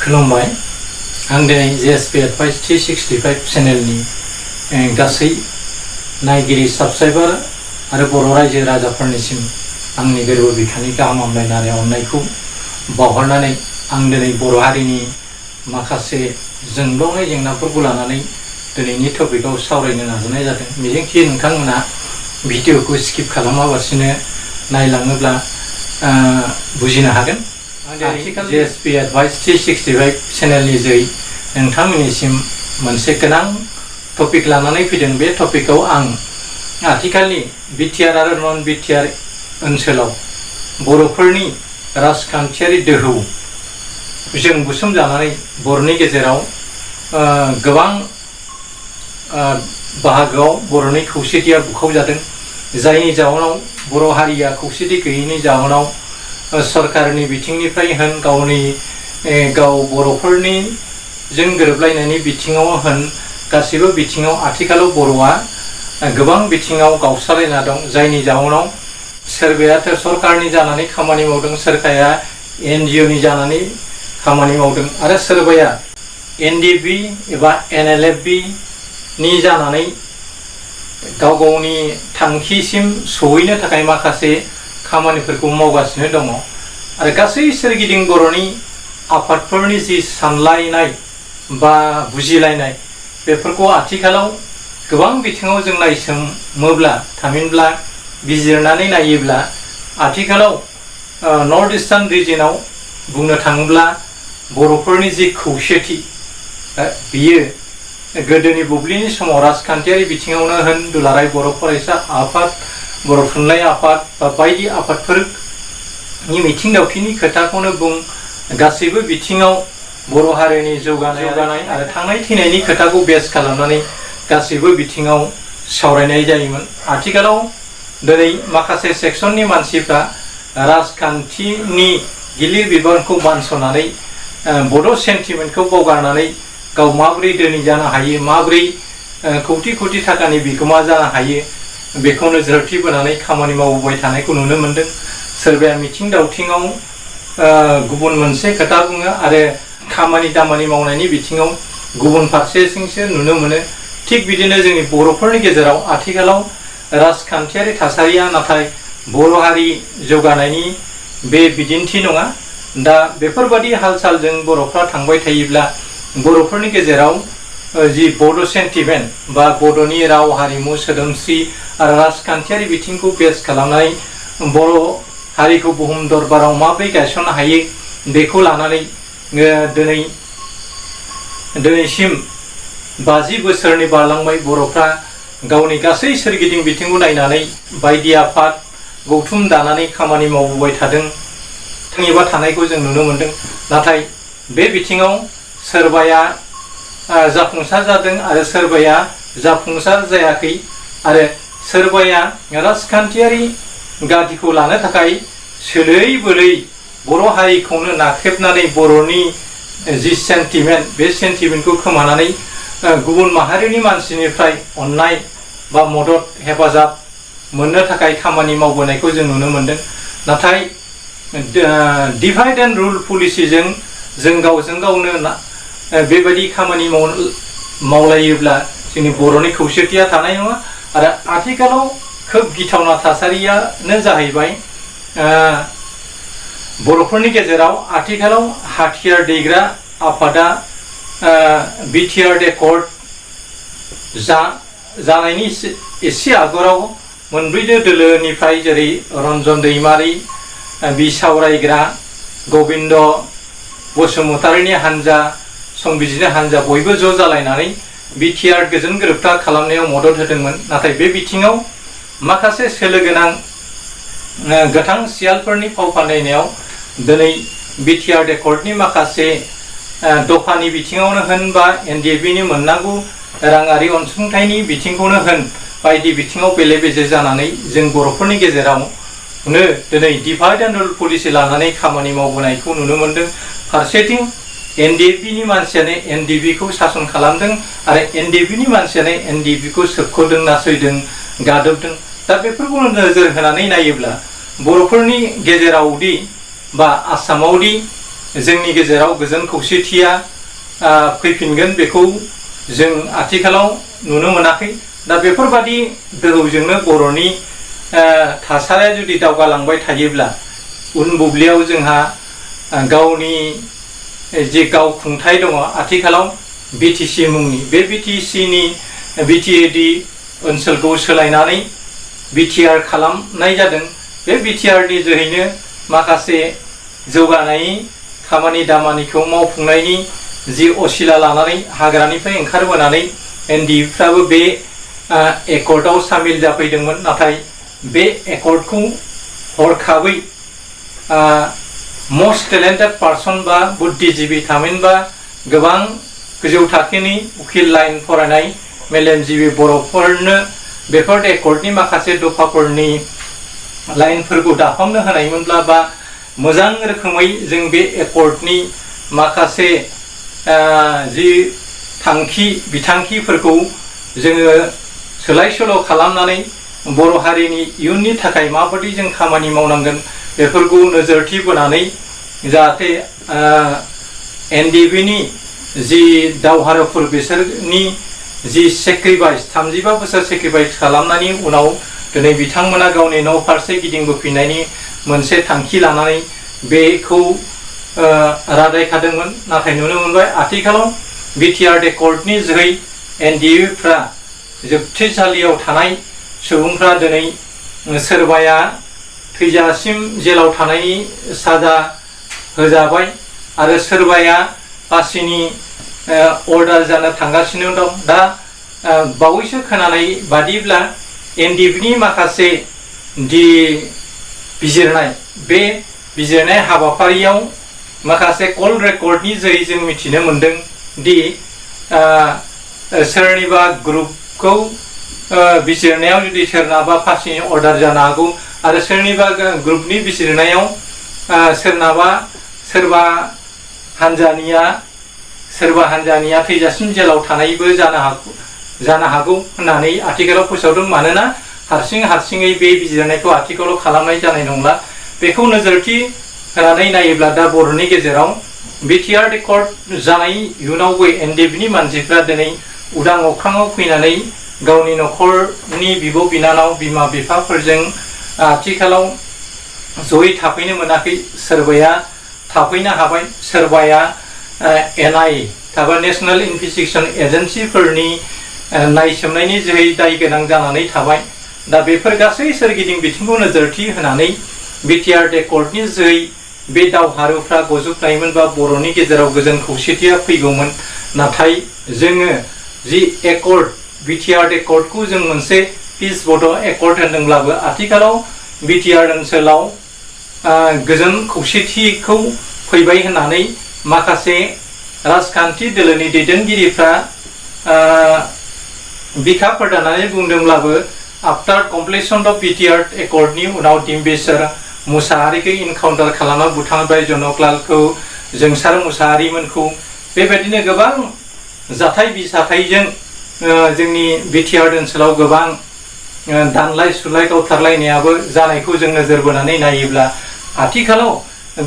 खुलुमबाय आं दिनै JSP Advice 365 चेनेलनि गासै नायगिरि साबस्क्राइबार आरो बर' रायजो राजाफोरनिसिम आंनि गोरबो बिखानि गाहाम हामलायनाय अननायखौ बावहरनानै आं दिनै बर' हारिनि माखासे जोंब्लावनाय जेंनाफोरखौ लानानै दिनैनि टपिकआव सावरायनो नाजानाय जादों। मिजिंथियो नोंथांमोना भिडिअखौ स्किप खालामालासिनो नायलाङोब्ला बुजिनो हागोन। आथिखाल JSP Advice 365 चेनेलनि जै नोंथांमोननिसिम मोनसे गोनां टपिक लानानै फैदों। बे टपिकआव आं आथिखालनि बिटिआर आरो नन बिटिआर ओनसोलाव बर'फोरनि राजखान्थियारि दोहौजों बुसोमजानानै बर'नि गेजेराव गोबां बाहागोआव बर'नि खौसेथिया बुखावजादों, जायनि जाहोनाव बर' हारिया खौसेथि गैयैनि जाहोनाव सरकारनि बिथिंनिफ्राय होन गाव बर'फोरनि जों गोरोबलायनायनि बिथिङाव होन गासिबो बिथिङाव आथिखालाव बर'आ गोबां बिथिङाव गावस्रालायना दं। जायनि जाहोनाव सोरबाया सरकारनि जानानै खामानि मावदों, सोरखारा NGOनि जानानै खामानि मावदों आरो सोरबाया NDB एबा NLFB नि जानानै गाव गावनि थांखिसिम सहैनो थाखाय माखासे खामानिफोरखौ मावगासिनो दङ। आरो गासै सोरगिदिं बर'नि आफादफोरनि जि सानलायनाय बा बुजिलायनाय बेफोरखौ आथिखालाव गोबां बिथिङाव जों नायसोमोब्ला थामहिनब्ला बिजिरनानै नायोब्ला आथिखालाव नर्थ इस्टार्न रिजनाव बुंनो थाङोब्ला बर'फोरनि जि खौसेथि बियो गोदोनि बुब्लिनि समाव राजखान्थियारि बिथिङावनो होन दुलाराय बर' फरायसा आफाद, बर' थुनलाइ आफाद बा बायदि आफादफोरनि मिथिं दावथिंनि खोथाखौनो बुं, गासैबो बिथिङाव बर' हारिनि जौगानाय आरो थांनाय थैनायनि खोथाखौ बेस खालामनानै गासैबो बिथिङाव सावरायनाय जायोमोन। आथिखालाव दिनै माखासे सेक्सननि मानसिफ्रा राजखान्थिनि गिलिर बिबानखौ बानस'नानै बड' सेन्टिमेन्टखौ बावगारनानै गाव माबोरै धोनि जानो हायो, माबोरै कौटि कौटि थाखानि बिगोमा जानो हायो बेखौ नोजोरथि बोनानै खामानि मावबोबाय थानायखौ नुनो मोनदों। सोरबाया मिथिं दावथिङाव गुबुन मोनसे खोथा बुङो आरो खामानि दामानि मावनायनि बिथिङाव गुबुन फारसेथिंसो नुनो मोनो। थिग बिदिनो जोंनि बर'फोरनि गेजेराव आथिखालाव राजखान्थियारि थासारिया नाथाय बर' हारि जौगानायनि बे बिदिन्थि नङा। दा बेफोरबादि हाल-सालजों बर'फ्रा थांबाय थायोब्ला बर'फोरनि गेजेराव जि बड' सेन्टिमेन्ट बा बड'नि राव हारिमु सोदोमस्रि आरो राजखान्थियारि बिथिंखौ बेस खालामनानै बर' हारिखौ बुहुम दरबाराव माबोरै गायसननो हायो बेखौ लानानै दिनैसिम 50 बोसोरनि बारलांबाय बर'फ्रा गावनि गासै सोरगिदिं बिथिंखौ नायनानै बायदि आफाद गौथुम दानानै खामानि मावबोबाय थादों एबा थानायखौ जों नुनो मोनदों। नाथाय बे बिथिङाव सोरबाया जाफुंसार जादों आरो सोरबाया जाफुंसार जायाखै आरो सोरबाया राजखान्थियारि गादिखौ लानो थाखाय सोलै बोलै बर' हारिखौनो नाख्रेबनानै बर'नि जि सेन्टिमेन्ट बे सेन्टिमेन्टखौ खोमानानै गुबुन माहारिनि मानसिनिफ्राय अननाय बा मदद हेफाजाब मोननो थाखाय खामानि मावबोनायखौ जों नुनो मोनदों। नाथाय डिभाइड एन्ड रुल पलिसिजों जों गावजों गावनो बेबायदि खामानि मावलायोब्ला जोंनि बर'नि खौसेथिया थानाय नङा। आरो आथिखालाव खोब गिथावना थासारियानो जाहैबाय बर'फोरनि गेजेराव आथिखालाव हाथियार दैग्रा आफादा बिटिआर एकर्ड जानायनि एसे आगोलाव मोनब्रै दोलोनिफ्राय जेरै रन्जन दैमारि, बिसावरायग्रा गबिन्द बसुमतारिनि हान्जा, संबिजिरनि हान्जा बयबो ज' जालायनानै बिटिआर गोजोन गोरोबथा खालामनायाव मदद होदोंमोन। नाथाय बे बिथिङाव माखासे सोलो गोनां गोथां सियालफोरनि फाव फान्दायनायाव दिनै बिटिआर एकर्डनि माखासे दफानि बिथिङावनो होन बा NDFनि मोननांगौ राङारि अनसुंथाइनि बिथिंखौनो होन बायदि बिथिङाव बेले बेजे जानानै जों बर'फोरनि गेजेरावनो दिनै डिभाइड एन्ड रुल पलिसि लानानै खामानि मावबोनायखौ नुनो मोनदों। फारसेथिं NDFनि मानसियानो NDBखौ सासन खालामदों आरो NDBनि मानसियानो NDBखौ सोबख'दों, नासयदों, गादबदों। दा बेफोरखौ नोजोर होनानै नायोब्ला बर'फोरनि गेजेरावदि बा आसामावदि जोंनि गेजेराव गोजोन खौसेथिया फैफिनगोन बेखौ जों आथिखालाव नुनो मोनाखै। दा बेफोरबादि दोहौजोंनो बर'नि थासारिया जुदि दावगालांबाय थायोब्ला उन बुब्लियाव जोंहा गावनि जे गावखुंथाय दङ आथिखालाव BTC मुंनि बे BTAD ओनसोलखौ सोलायनानै BTR खालामनाय जादों। बे BTRनि जोहैनो माखासे जौगानाय खामानि दामानिखौ मावफुंनायनि जि असिला लानानै हाग्रानिफ्राय ओंखारबोनानै NDFफ्राबो बे एकर्डआव सामिल जाफैदोंमोन। नाथाय बे एकर्डखौ हरखाबै मोस्ट टेलेन्टेड पार्सन बा बुद्धिजीबि थामहिनबा गोबां गोजौ थाखोनि उकिल लाइन फरायनाय मेलेमजिबि बर'फोरनो बेफोर एकर्डनि माखासे दफाफोरनि लाइनफोरखौ दाफामनो होनायमोनब्ला बा मोजां रोखोमै जों बे एकर्डनि माखासे जि थांखि बिथांखिफोरखौ जोङो सोलाय सोल' खालामनानै बर' हारिनि इयुननि थाखाय माबायदि जों खामानि मावनांगोन बेफोरखौ नोजोरथि बोनानै जाहाथे NDFनि जि दावहारुफोर बिसोरनि जि सेक्रिफाइस 35 बोसोर सेक्रिफाइस खालामनायनि उनाव दिनै बिथांमोना गावनि न' फारसे गिदिंबोफिननायनि मोनसे थांखि लानानै बेखौ रादायखादोंमोन। नाथाय नुनो मोनबाय आथिखालाव BTR एकर्डनि जोहै NDFफ्रा जोबथेसालियाव थानाय सुबुंफ्रा दिनै सोरबाया थैजासिम जेलाव थानायनि साजा होजाबाय आरो सोरबाया फासिनि अर्डार जानो थांगासिनो दं। दा बावैसो खोनानाय बादिब्ला NDFनि माखासे बिजिरनाय बे बिजिरनाय हाबाफारियाव माखासे कल रेकर्डनि जोहै जों मिथिनो मोनदों दि सोरनिबा ग्रुपखौ बिजिरनायाव जुदि सोरनाबा फासिनि अर्डार जानो हागौ आरो सोरनिबा ग्रुपनि बिजिरनायाव सोरबा हानजानिया थैजासिम जेलाव थानायबो जानो हागौ होननानै आथिखालाव फोसावदों। मानोना हारसिङै बे बिजिरनायखौ आथिखालाव खालामनाय जानाय नंला। बेखौ नोजोरथि होनानै नायोब्ला दा बर'नि गेजेराव BTR एकर्ड जानाय इयुनावबो NDFनि मानसिफ्रा दिनै उदां अख्राङाव फैनानै गावनि न'खरनि बिब' बिनानाव बिमा बिफाफोरजों आथिखालाव जयै थाफैनो मोनाखै। सोरबाया थाफैनो हाबाय, सोरबाया NI थाबा नेशनेल इनभेस्टिगेशन एजेन्सिफोरनि नायसोमनायनि जोहै दाय गोनां जानानै थाबाय। दा बेफोर गासै सोरगिदिं बिथिंखौ नोजोरथि होनानै BTR एकर्डनि जोहै बे दावहारुफ्रा गजबनायमोनबा बर'नि गेजेराव गोजोन खौसेथिया फैगौमोन। नाथाय जोङो जि एकर्ड BTR एकर्डखौ जों मोनसे पिस बड' एकर्ड होनदोंब्लाबो आथिखालाव BTR ओनसोलाव गोजोन खौसेथिखौ फैबाय होननानै माखासे राजखान्थि दोलोनि दैदेनगिरिफ्रा बिखा फोरदानानै बुंदोंब्लाबो आफ्टार कमप्लिसन अफ BTR एकर्डनि उनाव डिम्बेश्वर मुसाहारिखौ इनकाउन्टार खालामना बुथारबाय, जनकलालखौ, जोंसार मुसाहारिमोनखौ। बेबायदिनो गोबां जाथाय बिजाथायजों जोंनि BTR ओनसोलाव गोबां दानलाय सुलाय गावथारलायनायाबो जानायखौ जों नोजोर बोनानै नायोब्ला आथिखालाव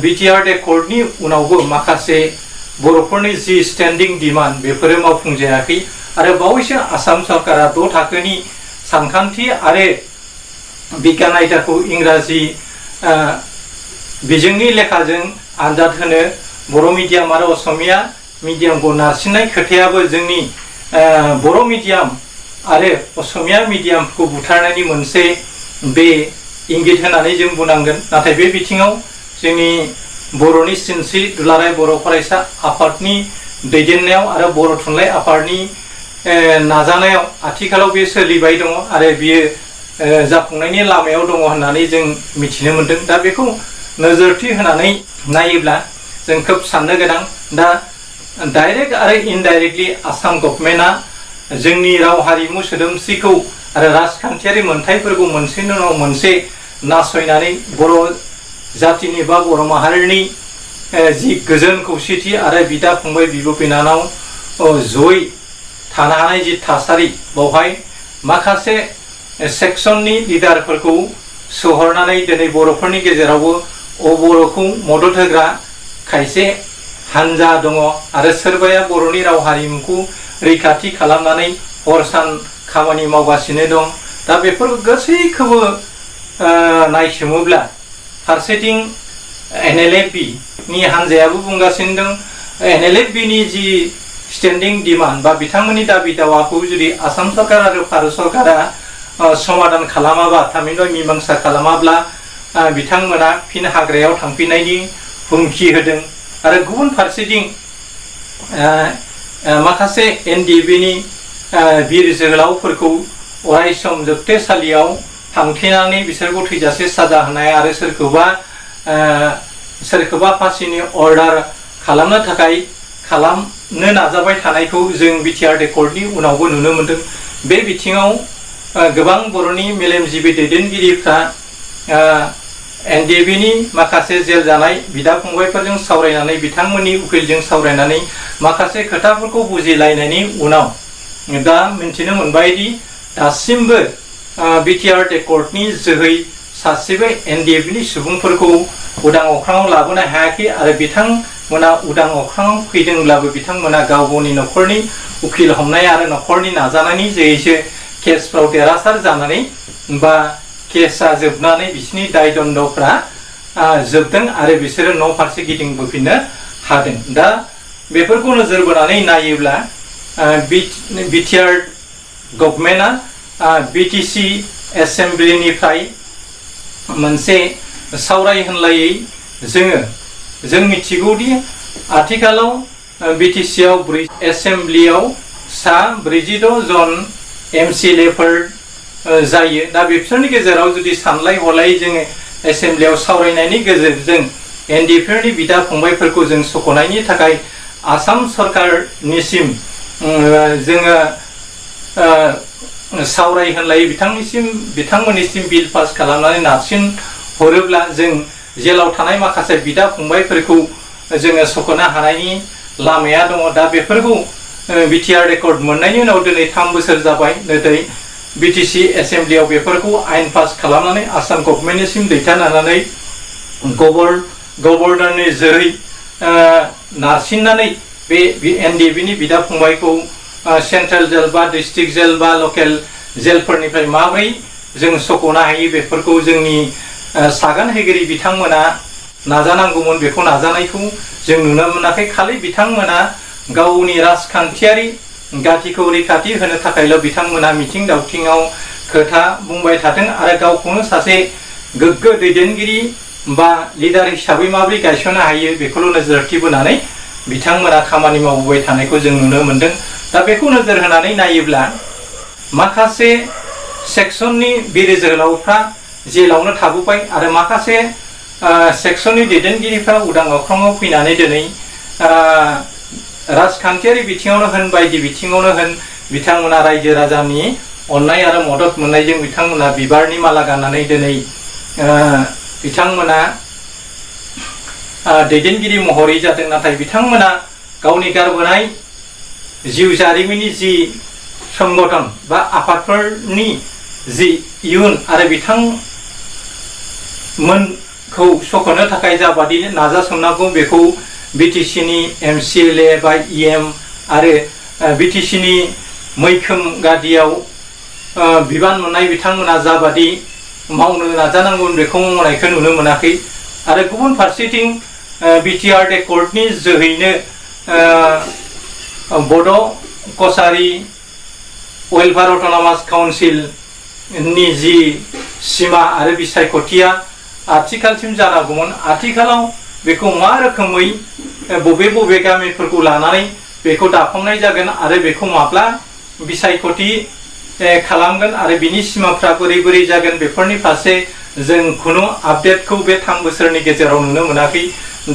BTR एकर्डनि उनावबो माखासे बर'फोरनि जि स्टेन्डिं डिमान्ड बेफोरो मावफुंजायाखै। आरो बावैसो आसाम सरकारा 6 थाखोनि सानखान्थि आरो बिगियान आयदाखौ इंराजि बिजोंनि लेखाजों आनजाद होनो बर' मिडियाम आरो असमिया मिडियामखौ नारसिननाय खोथायाबो जोंनि बर' मिडियाम आरो असमिया मिडियामखौ बुथारनायनि मोनसे बे इंगित होननानै जों बुंनांगोन। नाथाय बे बिथिङाव जोंनि बर'नि सिनस्रि दुलाराय बर' फरायसा आफादनि दैदेननायाव आरो बर' थुनलाइ आफादनि नाजानायाव आथिखालाव बे सोलिबाय दङ आरो बियो जाफुंनायनि लामायाव दङ होननानै जों मिथिनो मोनदों। दा बेखौ नोजोरथि होनानै नायोब्ला जों खोब साननो गोनां। दा डाइरेक्ट आरो इनडाइरेक्टलि आसाम गभर्नमेन्टआ जोंनि राव हारिमु सोदोमस्रिखौ आरो राजखान्थियारि मोनथायफोरखौ मोनसेनि उनाव मोनसे नासयनानै बर' जातिनि बा बर' माहारिनि जि गोजोन खौसेथि आरो बिदा फंबाय बिब' बिनानाव जयै थानो हानाय जि थासारि बावहाय माखासे सेक्सननि लिडारफोरखौ सोहरनानै दिनै बर'फोरनि गेजेरावबो बर'खौ मदद होग्रा खायसे हानजा दङ आरो सोरबाया बर'नि राव हारिमुखौ रैखाथि खालामनानै हर सान खामानि मावगासिनो दं। दा बेफोर गासैखौबो नायसोमोब्ला फारसेथिं NLFB नि हानजायाबो बुंगासिनो दं NLFB नि जि स्टेन्डिं डिमान्ड बा बिथांमोननि दाबि दावाखौ जुदि आसाम सरकार आरो भारत सरकारा समाधान खालामाबा थामहिनबा मीमांसा खालामाब्ला बिथांमोना फिन हाग्रायाव थांफिननायनि हुमखि होदों। आरो गुबुन फारसेथिं माखासे NDB नि बिर जोहोलावफोरखौ अरायसम जोबथेसालियाव थांथेनानै बिसोरखौ थैजासे साजा होनाय आरो सोरखौबा फासिनि अर्डार खालामनो थाखाय खालामनो नाजाबाय थानायखौ जों BTR एकर्डनि उनावबो नुनो मोनदों। बे बिथिङाव गोबां बर'नि मेलेमजिबि दैदेनगिरिफ्रा NDB नि माखासे जेल जानाय बिदा फंबायफोरजों सावरायनानै बिथांमोननि उकिलजों सावरायनानै माखासे खोथाफोरखौ बुजिलायनायनि उनाव दा मिन्थिनो मोनबाय दि दासिमबो BTR एकर्डनि जोहै सासेबो NDB नि सुबुंफोरखौ उदां अख्राङाव लाबोनो हायाखै आरो बिथांमोना उदां अख्राङाव फैदोंब्लाबो बिथांमोना गाव गावनि न'खरनि उकिल हमनाय आरो न'खरनि नाजानायनि जोहैसो केसफ्राव देरहासार जानानै बा केसा जोबनानै बिसिनि दाय दन्द'फ्रा जोबदों आरो बिसोरो न' फारसे गिदिंबोफिननो हादों। दा बेफोरखौ नोजोर बोनानै नायोब्ला BTR गभर्नमेन्टआ BTC एसेम्ब्लिनिफ्राय मोनसे सावराय होनलायै जों मिथिगौदि आथिखालाव BTC आव एसेम्ब्लियाव सा 46 जन MCLAफोर जायो। दा बेफोरनि गेजेराव जुदि सानलाय हलाय जोङो एसेम्ब्लियाव सावरायनायनि गेजेरजों NDBफोरनि बिदा फंबायफोरखौ जों सख'नायनि थाखाय आसाम सरकारनिसिम जोङो सावराय होनलायै बिथांमोननिसिम बिल पास खालामनानै नारसिन हरोब्ला जों जेलाव थानाय माखासे बिदा फंबायफोरखौ जोङो सख'नो हानायनि लामाया दङ। दा बेफोरखौ BTR एकर्ड मोननायनि उनाव दिनै 3 बोसोर जाबाय। नाथाय BTC एसेम्ब्लियाव बेफोरखौ आयेन पास खालामनानै आसाम गभर्नमेन्टनिसिम दैथायनानै गभर्नरनि जोहै नारसिननानै बे NDB नि बिदा फंबायखौ सेन्ट्रेल जेल बा डिस्ट्रिक्ट जेल बा लकेल जेलफोरनिफ्राय माबोरै जों सख'नो हायो बेफोरखौ जोंनि सागान होगिरि बिथांमोना नाजानांगौमोन। बेखौ नाजानायखौ जों नुनो मोनाखै। खालि बिथांमोना गावनि राजखान्थियारि गाथिखौ रैखाथि होनो थाखायल' बिथांमोना मिथिं दावथिङाव खोथा बुंबाय थादों आरो गावखौनो सासे गोग्गो दैदेनगिरि बा लिडार हिसाबै माबोरै गायसननो हायो बेखौल' नोजोरथि बोनानै बिथांमोना खामानि मावबोबाय थानायखौ जों नुनो मोनदों। दा बेखौ नोजोर होनानै नायोब्ला माखासे सेक्सननि बिर जोहोलावफ्रा जेलावनो थाबोबाय आरो माखासे सेक्सननि दैदेनगिरिफ्रा उदां अख्राङाव फैनानै दिनै राजखान्थियारि बिथिङावनो होन बायदि बिथिङावनो होन बिथांमोना रायजो राजानि अननाय आरो मदद मोननायजों बिथांमोना बिबारनि माला गाननानै दिनै बिथांमोना दैदेनगिरि महरै जादों। नाथाय बिथांमोना गावनि गारबोनाय जिउ जारिमिननि जि संगठन बा आफादफोरनि जि इयुन आरो बिथांमोनखौ सख'नो थाखाय जाबादि नाजासोमनांगौ बेखौ BTC नि MCLA बा EM आरो BTC नि मैखोम गादियाव बिबान मोननाय बिथांमोना जाबादि मावनो नाजानांगौ बेखौ मावनायखौ नुनो मोनाखै। आरो गुबुन फारसेथिं BTR एकर्डनि जोहैनो बड' कसारि वेलफेयार अट'नमास काउन्सिलनि जि सिमा आरो बिसायख'थिया आथिखालसिम जानांगौमोन। आथिखालाव बेखौ मा रोखोमै बबे गामिफोरखौ लानानै बेखौ दाफामनाय जागोन आरो बेखौ माब्ला बिसायख'थि खालामगोन आरो बिनि सिमाफ्रा बोरै जागोन बेफोरनि फारसे जों खुनु आपडेटखौ बे 3 बोसोरनि गेजेराव नुनो मोनाखै।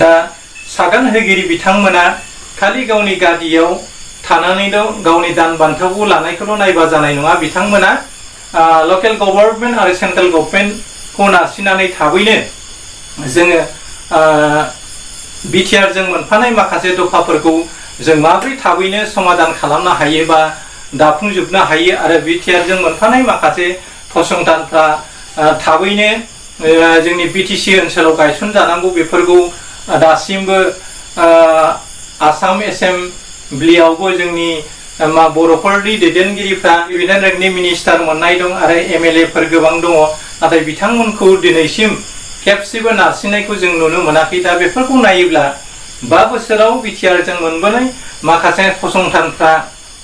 दा सागान होगिरि बिथांमोना खालि गावनि गादियाव थानानैल' गावनि दान बान्थाखौ लानायखौल' नायबा जानाय नङा। बिथांमोना लकेल गभर्नमेन्ट आरो सेन्ट्रेल गभर्नमेन्टखौ नारसिननानै थाबैनो जोङो BTR जों मोनफानाय माखासे दफाफोरखौ जों माबोरै थाबैनो समाधान खालामनो हायो बा दाफुंजोबनो हायो आरो BTR जों मोनफानाय माखासे फसंथानफ्रा थाबैनो जोंनि BTC ओनसोलाव गायसनजानांगौ बेफोरखौ दासिमबो आसाम एसेम्ब्लियावबो जोंनि बर'फोरनि दैदेनगिरिफ्रा बिभिन्न रोखोमनि मिनिस्टार मोननाय दं आरो MLA फोर गोबां दङ, नाथाय बिथांमोनखौ दिनैसिम खेबसेबो नारसिननायखौ जों नुनो मोनाखै। दा बेफोरखौ नायोब्ला 5 बोसोराव बिटिआरजों मोनबोनाय माखासे फसंथानफ्रा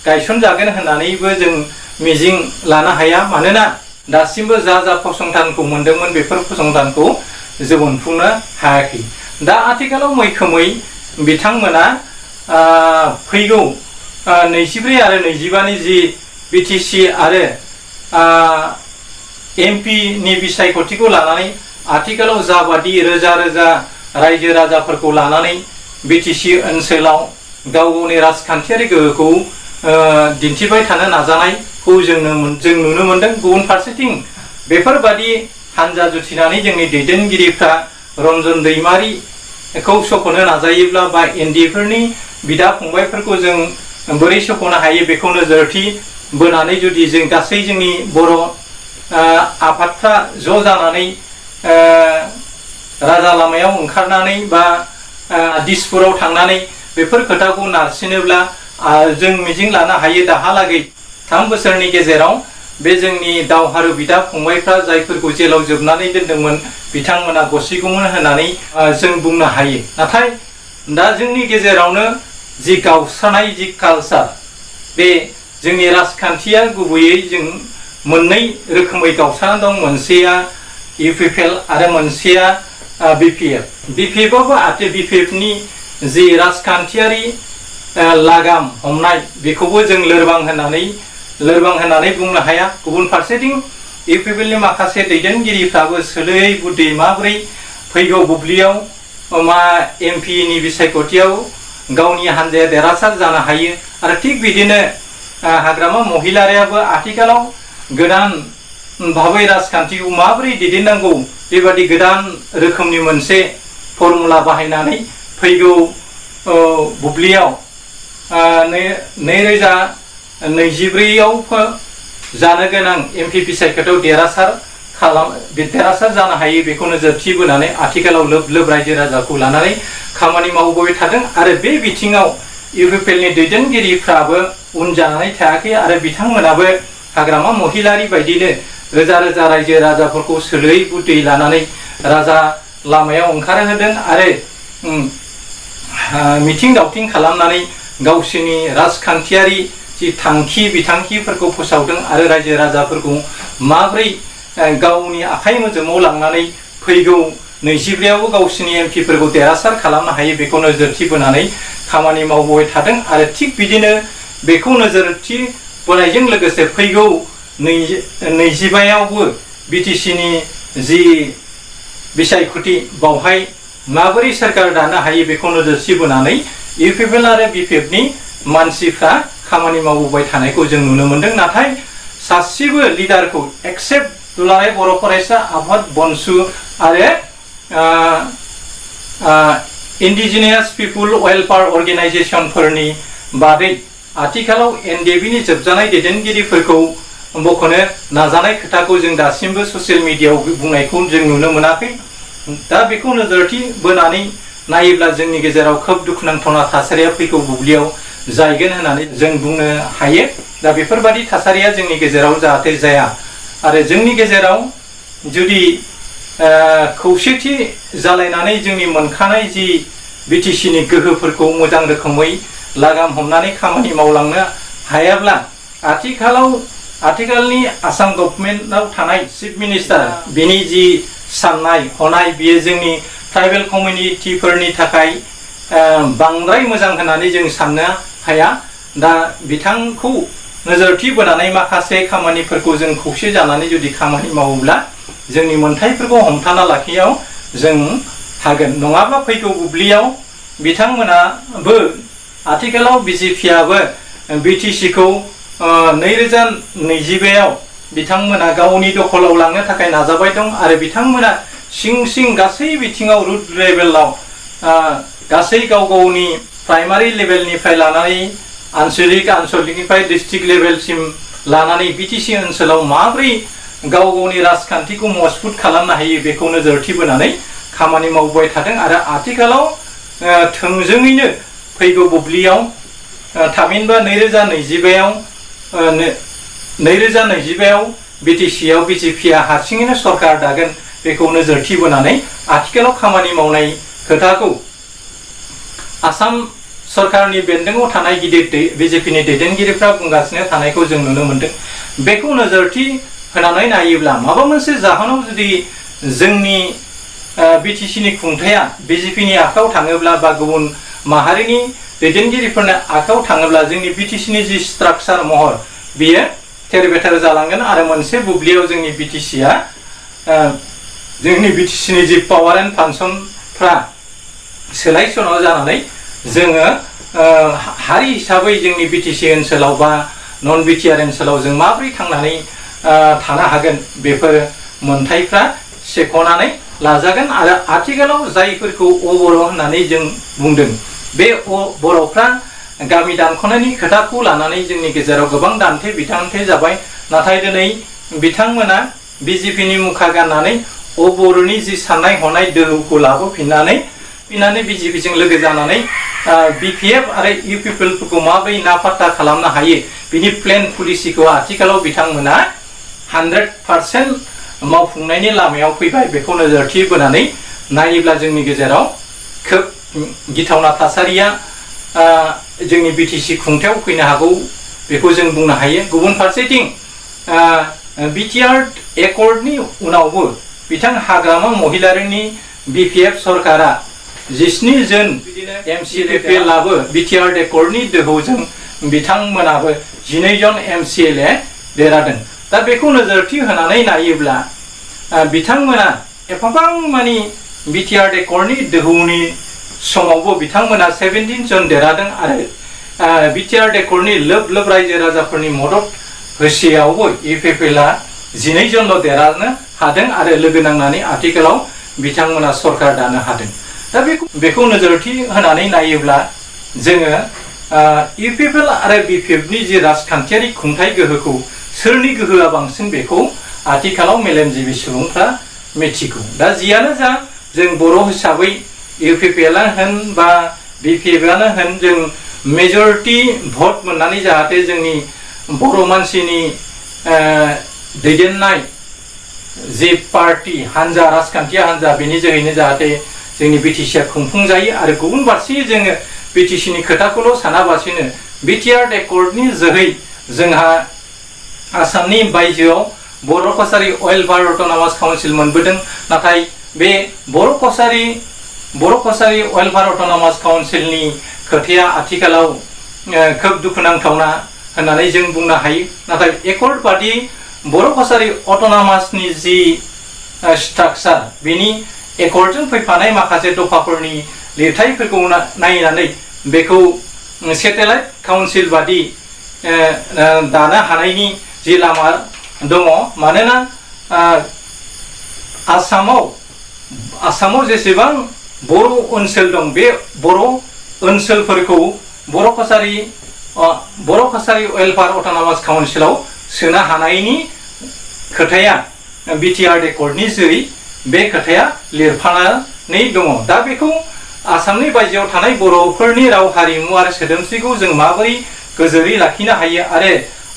गायसनजागोन होननानैबो जों मिजिं लानो हाया, मानोना दासिमबो जा फसंथानखौ मोनदोंमोन बेफोर फसंथानखौ जों मोनफुंनो हायाखै। दा आथिखालाव मैखोमै बिथांमोना फैगौ 24 आरो 25 नि जि बिटिसि आरो MP नि बिसायख'थिखौ लानानै आथिखालाव जाबादि रोजा रोजा रायजो राजाफोरखौ लानानै बिटिसि ओनसोलाव गावनि राजखान्थियारि गोहोखौ दिन्थिबाय थानो नाजानायखौ जों नुनो मोनदों। गुबुन फारसेथिं बेफोरबादि हानजा जुथिनानै जोंनि दैदेनगिरिफ्रा रन्जन दैमारिखौ सख'नो नाजायोब्ला बा एनडिएफोरनि बिदा फंबायफोरखौ जों बोरै सख'नो हायो बेखौ नोजोरथि बोनानै जुदि जों गासै जोंनि बर' आफादफ्रा ज' जानानै राजा लामायाव ओंखारनानै बा दिसपुराव थांनानै बेफोर खोथाखौ नारसिनोब्ला जों मिजिं लानो हायो दाहालागै 3 बोसोरनि गेजेराव बे जोंनि दावहारु बिदा फंबायफ्रा जायफोरखौ जेलाव जोबनानै दोनदोंमोन बिथांमोना गसिगौमोन होननानै जों बुंनो हायो। नाथाय दा जोंनि गेजेरावनो जि गावस्रानाय जि कालचार, बे जोंनि राजखान्थिया गुबैयै जों मोननै रोखोमै गावस्रानानै दं। मोनसेया UPPL आरो मोनसेया BPF। BPFआबो BPFनि जि राजखान्थियारि लागाम हमनाय बेखौबो जों लोरबां होननानै बुंनो हाया। गुबुन फारसेथिं UPPLनि माखासे दैदेनगिरिफ्राबो सोलोयै बुद्धि माबोरै फैगौ बुब्लियाव MP नि बिसायख'थियाव गावनि हानजाया देरहासार जानो हायो। आरो थिग बिदिनो हाग्रामा महिलारियाबो आथिखालाव गोदान भाबै राजखान्थिखौ माबोरै दैदेननांगौ बेबादि गोदान रोखोमनि मोनसे फर्मुला बाहायनानै फैगौ बुब्लियाव 2024 आव जानो गोनां MP बिसायख'थियाव देरहासार जानो हायो बेखौ नोजोरथि बोनानै आथिखालाव लोब रायजो राजाखौ लानानै खामानि मावबोबाय थादों। आरो बे बिथिङाव UPPLनि दैदेनगिरिफ्राबो उन जानानै थायाखै आरो बिथांमोनाबो हाग्रामा महिलारि बायदिनो रोजा रोजा रायजो राजाफोरखौ सोलोयै बुद्धि लानानै राजा लामायाव ओंखारहोदों आरो मिथिं दावथिं खालामनानै गावसोरनि राजखान्थियारि जि बिथांखिफोरखौ फोसावदों आरो रायजो राजाफोरखौ माबोरै गावनि आखाइ मोजोमाव लांनानै फैगौ 24आवबो गावसोरनि MPफोरखौ देरहासार खालामनो हायो बेखौ नोजोरथि बोनानै खामानि मावबोबाय थादों। आरो थिग बिदिनो बेखौ नोजोरथि बोनायजों लोगोसे फैगौ 25आवबो बिटिसिनि जि बिसायख'थि बावहाय माबोरै सरकार दानो हायो बेखौ नोजोरथि बोनानै UPPL आरो BPFनि मानसिफ्रा खामानि मावबोबाय थानायखौ जों नुनो मोनदों। नाथाय सासेबो लिडारखौ एक्सेप्ट दुलाराय बर' फरायसा आफाद बनसु आरो इन्डिजिनियास पिपुल वेलफेयार अर्गेनाइजेशनफोरनि बादै आथिखालाव NDFनि जोबजानाय दैदेनगिरिफोरखौ बख'नो नाजानाय खोथाखौ जों दासिमबो ससियेल मिडियायाव बुंनायखौ जों नुनो मोनाखै। दा बेखौ नोजोरथि बोनानै नायोब्ला जोंनि गेजेराव खोब दुखुनांथावना थासारिया फैगौ बुब्लियाव जायगोन होननानै जों बुंनो हायो। दा बेफोरबादि थासारिया जोंनि गेजेराव जाहाथे जाया आरो जोंनि गेजेराव जुदि खौसेथि जालायनानै जोंनि मोनखानाय जि बिटिसिनि गोहोफोरखौ मोजां रोखोमै लागाम हमनानै खामानि मावलांनो हायाब्ला आथिखालनि आसाम गभर्नमेन्टआव थानाय चिफ मिनिस्टार बिनि जि साननाय हनाय बियो जोंनि ट्राइबेल कमिउनिटिफोरनि थाखाय बांद्राय मोजां होननानै जों साननो हाया। दा बिथांखौ नोजोरथि बोनानै माखासे खामानिफोरखौ जों खौसे जानानै जुदि खामानि मावोब्ला जोंनि मोनथायफोरखौ हमथाना लाखिनायाव जों हागोन। नङाब्ला फैगौ बुब्लियाव बिथांमोनाबो आथिखालाव BJPआबो बिटिसिखौ 2022आव बिथांमोना गावनि दखलाव लांनो थाखाय नाजाबाय दं आरो बिथांमोना सिं गासै बिथिङाव रुट लेभेलाव गासै गावनि प्राइमारि लेभेलनिफ्राय लानानै आनसलिकनिफ्राय डिस्ट्रिक्ट लेभेलसिम लानानै बिटिसि ओनसोलाव माबोरै गावनि राजखान्थिखौ मजबुत खालामनो हायो बेखौ नोजोरथि बोनानै खामानि मावबाय थादों आरो आथिखालाव थोंजोङैनो फैगौ बुब्लियाव थामहिनबा 2025आव बिटिसिआव बिजेपिआ हारसिङैनो सरकार दागोन बेखौ नोजोरथि बोनानै आथिखालाव खामानि मावनाय खोथाखौ आसाम सरकारनि बेन्दोङाव थानाय गिदिर बिजेपिनि दैदेनगिरिफ्रा बुंगासिनो थानायखौ जों नुनो मोनदों। बेखौ नोजोरथि होनानै नायोब्ला माबा मोनसे जाहोनाव जुदि जोंनि बिटिसिनि खुंथाया बिजेपिनि आखायाव थाङोब्ला बा गुबुन माहारिनि दैदेनगिरिफोरनि आखायाव थाङोब्ला जोंनि बिटिसिनि जि स्ट्राक्चार महर बियो थेर-बेथेर जालांगोन आरो मोनसे बुब्लियाव जोंनि बिटिसिनि जि पावार एन्ड फांसनफ्रा सोलाय सोल' जानानै जोङो हारि हिसाबै जोंनि बिटिसि ओनसोलाव बा नन बिटिआर ओनसोलाव जों माबोरै थांनानै थानो हागोन बेफोर मोनथायफ्रा सेख'नानै लाजागोन आरो आथिखालाव जायफोरखौ बर' होननानै जों बुंदों बे बर'फ्रा गामि दानख'नायनि खोथाखौ लानानै जोंनि गेजेराव गोबां दान्थे बिदान्थे जाबाय। नाथाय दिनै बिथांमोना बिजेपिनि मुखा गाननानै बर'नि जि साननाय हनाय दोहौखौ लाबोफिननानै बिजेपिजों लोगो जानानै बिपिएफ आरो इउपिपिएलफोरखौ माबोरै नाफात्ता खालामनो हायो बिनि प्लेन पलिसिखौ आथिखालाव बिथांमोना 100% मावफुंनायनि लामायाव फैबाय। बेखौ नोजोरथि बोनानै नायोब्ला जोंनि गेजेराव खोब गिथावना थासारिया जोंनि बिटिसि खुंथायाव फैनो हागौ बेखौ जों बुंनो हायो। गुबुन फारसेथिं बिटिआर एकर्डनि उनावबो बिथां हाग्रामा महिलारिनि बिपिएफ सरकारा 17 जन एमसिएलएफोराबो बिटिआर एकर्डनि दोहौजों बिथांमोनाबो 12 जन एमसिएलए देरहादों। दा बेखौ नोजोरथि होनानै नायोब्ला बिथांमोना एफाबां मानि बिटिआर एकर्डनि दोहौनि समावबो बिथांमोना 17 जन देरहादों आरो बिटिआर एकर्डनि लोब रायजो राजाफोरनि मदद होसेयावबो इउपिपिएलआ 12 जनल' देरहानो हादों आरो लोगो नांनानै आथिखालाव बिथांमोना सरकार दानो हादों। दा बेखौ नोजोरथि होनानै नायोब्ला जोङो इउपिपिएल आरो बिपिएफनि जि राजखान्थियारि खुंथाय गोहोखौ सोरनि गोहोआ बांसिन बेखौ आथिखालाव मेलेमजिबि सुबुंफ्रा मिथिगौ। दा जियानो जा जों बर' हिसाबै इउपिपिएलआनो होन बा बिपिएफआनो होन जों मेजरिटि भट मोननानै जाहाथे जोंनि बर' मानसिनि दैदेननाय जि पार्टी हान्जा राजखान्थि हान्जा बेनि जोहैनो जाहाथे जोंनि बिटिसिआ खुंफुंजायो आरो गुबुन फारसे जोङो बिटिसिनि खोथाखौल' सानाबासिनो बिटिआर एकर्डनि जोहै जोंहा आसामनि बायजोआव बर' कसारि वेलफेयार अट'नमास काउन्सिल मोनबोदों। नाथाय बे बर' कसारि वेलफेयार अट'नमास काउन्सिलनि खोथाया आथिखालाव खोब दुखुनांथावना होननानै जों बुंनो हायो। नाथाय एकर्ड बादि बर' कसारि अट'नमासनि जि स्ट्राक्चार बेनि एकर्डजों फैफानाय माखासे दफाफोरनि लिरथायफोरखौ नायनानै बेखौ सेटेलाइट काउन्सिल बादि दानो हानायनि जि लामा दङ। मानोना आसामाव जेसेबां बर' ओनसोल दं बे बर' ओनसोलफोरखौ बर' कसारि वेलफेयार अट'नमास काउन्सिलाव सोनो हानायनि खोथाया बिटिआर एकर्डनि जोहै बे खोथाया लिरफानानै दङ। दा बेखौ आसामनि बायजोआव थानाय बर'फोरनि राव हारिमु आरो सोदोमस्रिखौ जों माबोरै गोजोरै लाखिनो हायो आरो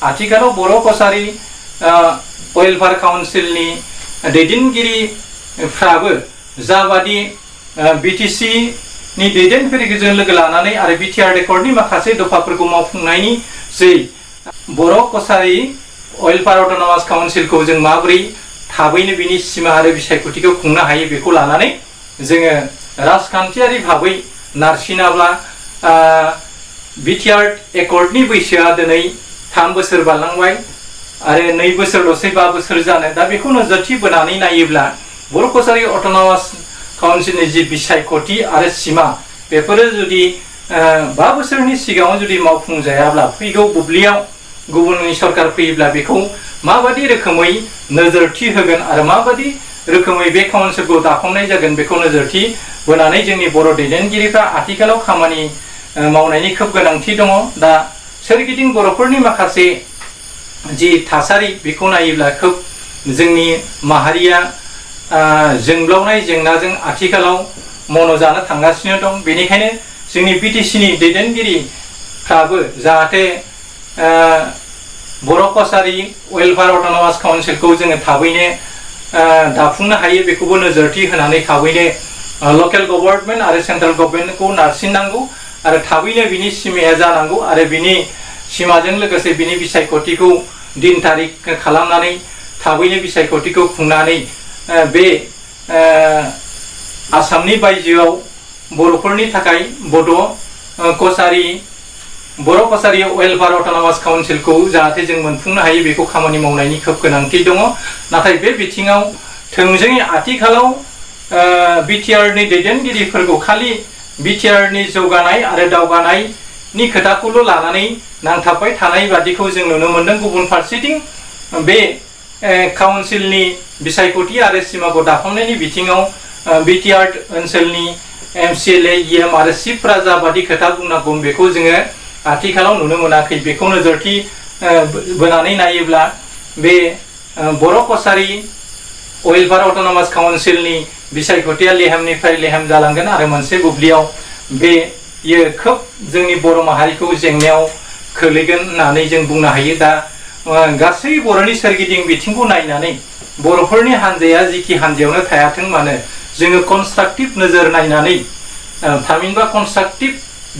आथिखालाव बर' कसारि वेलफेयार काउन्सिलनि दैदेनगिरिफ्राबो जाबादि बिटिसिनि दैदेनगिरिजों लोगो लानानै आरो बिटिआर एकर्डनि माखासे दफाफोरखौ मावफुंनायनि जै बर' कसारि वेलफेयार अट'नमास काउन्सिलखौ जों माबोरै थाबैनो बिनि सिमा आरो बिसायख'थिखौ खुंनो हायो बेखौ लानानै जोङो राजखान्थियारि भाबै नारसिनाब्ला बिटिआर एकर्डनि बैसोआ दिनै 3 बोसोर बारलांबाय आरो 2 बोसोरल'सै 5 बोसोर जानो। दा बेखौ नोजोरथि बोनानै नायोब्ला बर' कसारि अट'नमास काउन्सिलनि जि बिसायख'थि आरो सिमा बेफोरो जुदि 5 बोसोरनि सिगाङाव जुदि मावफुंजायाब्ला फैगौ बुब्लियाव गुबुननि सरकार फैयोब्ला बेखौ माबादि रोखोमै नोजोरथि होगोन आरो माबादि रोखोमै बे काउन्सिलखौ दाफुंनाय जागोन बेखौ नोजोरथि बोनानै जोंनि बर' दैदेनगिरिफ्रा आथिखालाव खामानि मावनायनि खोब गोनांथि दङ। दा सोरगिदिं बर'फोरनि माखासे जि थासारि बेखौ नायोब्ला खोब जोंनि माहारिया जोंब्लावनाय जेंनाजों आथिखालाव मन' जानो थांगासिनो दं। बेनिखायनो जोंनि बिटिसिनि दैदेनगिरिफ्राबो जाहाथे बर' कसारि वेलफेयार अट'नमास काउन्सिलखौ जोङो थाबैनो दाफुंनो हायो बेखौबो नोजोरथि होनानै थाबैनो लकेल गभर्नमेन्ट आरो सेन्ट्रेल गभर्नमेन्टखौ नारसिननांगौ आरो थाबैनो बिनि सिमाया जानांगौ आरो बिनि सिमाजों लोगोसे बिनि बिसायख'थिखौ दिन तारिख खालामनानै थाबैनो बिसायख'थिखौ खुंनानै बे आसामनि बायजोआव बर'फोरनि थाखाय बर' कसारि वेलफेयार अट'नमास काउन्सिलखौ जाहाथे जों मोनफुंनो हायो बेखौ खामानि मावनायनि खोब गोनांथि दङ। नाथाय बे बिथिङाव थोंजोङै आथिखालाव बिटिआरनि दैदेनगिरिफोरखौ खालि बिटिआरनि जौगानाय आरो दावगानायनि खोथाखौल' लानानै नांथाबबाय थानाय बादिखौ जों नुनो मोनदों। गुबुन फारसेथिं बे काउन्सिलनि बिसायख'थि आरो सिमाखौ दाफुंनायनि बिथिङाव बिटिआर ओनसोलनि एमसिएलए इएम आरो चिफफोरा जाबादि खोथा बुंनांगौ बेखौ जोङो आथिखालाव नुनो मोनाखै। बेखौ नोजोरथि बोनानै नायोब्ला बे बर' कसारि वेलफेयार अट'नमास काउन्सिलनि बिसायख'थिया लेहेमनिफ्राय लेहेम जालांगोन आरो मोनसे बुब्लियाव बेयो खोब जोंनि बर' माहारिखौ जेंनायाव खोलैगोन होननानै जों बुंनो हायो। दा गासै बर'नि सोरगिदिं बिथिंखौ नायनानै बर'फोरनि हान्जाया जिखि हान्जायावनो थायाथों मानो जोङो कनस्ट्राक्टिभ नोजोर नायनानै थामहिनबा कनस्ट्राक्टिभ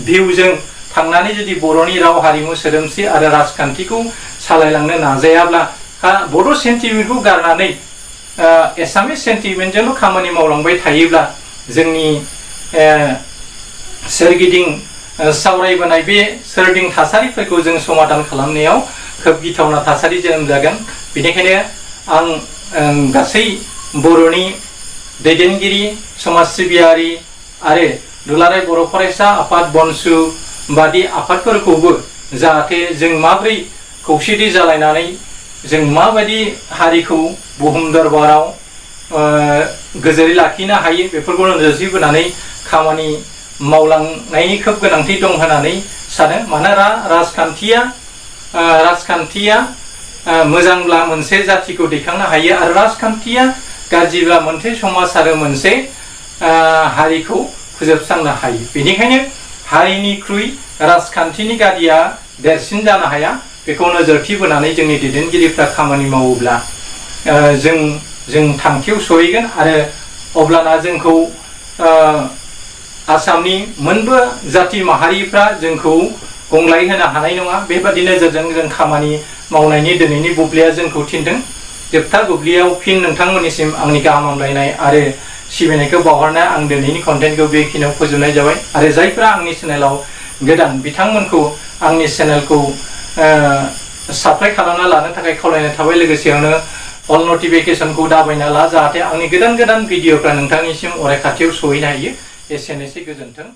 भिउजों थांनानै जुदि बर'नि राव हारिमु सोदोमस्रि आरो राजखान्थिखौ सालायलांनो नाजायाब्ला बड' सेन्टिमेन्टखौ गारनानै एसामिस सेन्टिमेन्टजोंल' खामानि मावलांबाय थायोब्ला जोंनि सोरगिदिं सावरायबोनाय बे सोरगिदिं थासारिफोरखौ जों समाधान खालामनायाव खोब गिथावना थासारि जोनोम जागोन। बेनिखायनो आं गासै बर'नि दैदेनगिरि समाज सिबियारि आरो दुलाराय बर' फरायसा आफाद बनसु बादि आफादफोरखौबो जाहाथे जों माबोरै खौसेथि जालायनानै जों माबायदि हारिखौ बुहुम दरबाराव गोजोरै लाखिनो हायो बेफोरखौ नोजोर बोनानै खामानि मावलांनायनि खोब गोनांथि दं होननानै सानो। मानोना राजखान्थिया मोजांब्ला मोनसे जाथिखौ दैखांनो हायो आरो राजखान्थिया गाज्रिब्ला मोनसे समाज आरो मोनसे हारिखौ फोजोबस्रांनो हायो। बेनिखायनो हारिनिख्रुइ राजखान्थिनि गादिया देरसिन जानो हाया। बेखौ नोजोरथि बोनानै जोंनि दैदेनगिरिफ्रा खामानि मावोब्ला जों थांखियाव सहैगोन आरो अब्लाना जोंखौ आसामनि मोनबो जाथि माहारिफ्रा जोंखौ गंग्लाय होनो हानाय नङा। बेबादि नोजोरजों जों खामानि मावनायनि दिनैनि बुब्लिया जोंखौ थिनदों। जोबथा बुब्लियाव फिन नोंथांमोननिसिम आंनि गाहाम हामलायनाय आरो सिबिनायखौ बावहरना आं दिनैनि कन्टेन्टखौ बेखिनियाव फोजोबनाय जाबाय आरो जायफ्रा आंनि चेनेलाव गोदान बिथांमोनखौ आंनि चेनेलखौ साबस्क्राइब खालामना लानो थाखाय खावलायनाय थाबाय। लोगोसेयावनो अल नटिफिकेशनखौ दाबायना ला जाहाथे आंनि गोदान भिडिअफ्रा नोंथांनिसिम अराय खाथियाव सहैनो हायो। एसेनोसै, गोजोन्थों।